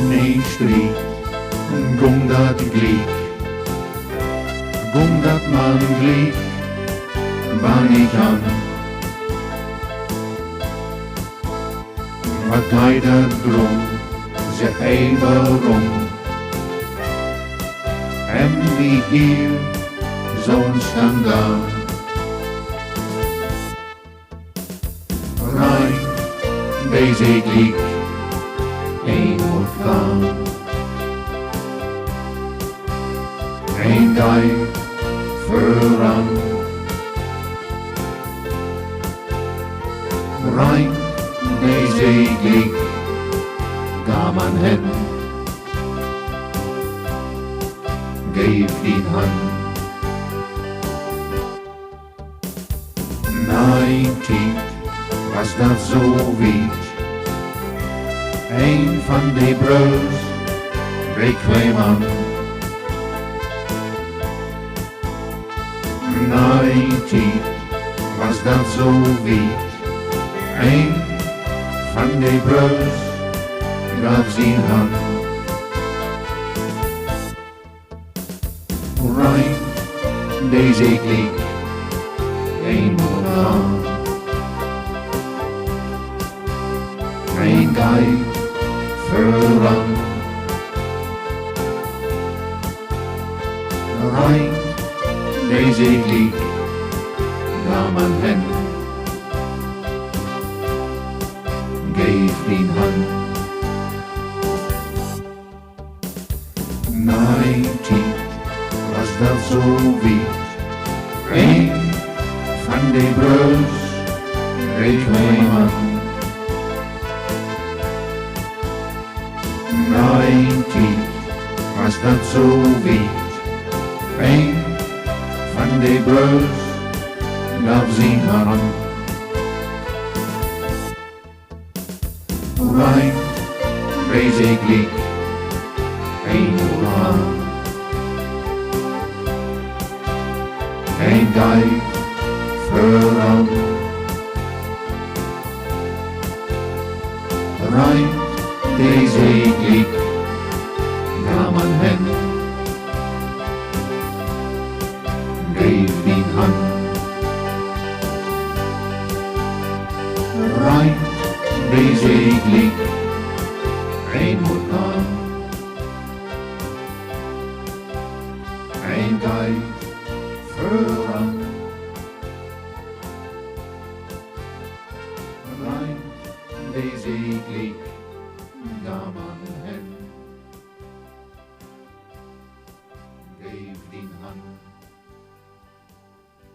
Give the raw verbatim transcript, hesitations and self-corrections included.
Nee'n Striet gung dat gliek, gung dat man gliek bannig an. Wat geiht dat drum, segg eenmal rum, en wi hier so'n Skandal. Rein, de seggt gliek, een mutt gahn. Een geiht vöran. Rein, de seggt gliek, gah man hen, geev dien Hand. Na en Tiet was dat so wiet, een van de Bröörs, de kweem an. Na en Tiet was dat so wiet, een van de Bröörs gaff sien Hand. Rein, de seggt gliek, een mutt gahn. Een geiht vöran. Rein, de seggt gliek, gah man hen, geev dien Hand. Na en Tiet was dat so wiet, een van de Bröörs, de kweem an. Na en Tiet was dat so wiet, een van de Bröörs gaff sien Hand. Rein, de seggt gliek, een mutt gahn. Een geiht vöran. Rein, de seggt gliek, gah man hen, geev dien Hand. Rein, de seggt gliek, een mutt gahn. Een geiht vöran. Rein, de seggt gliek, gah man hen, geev dien Hand.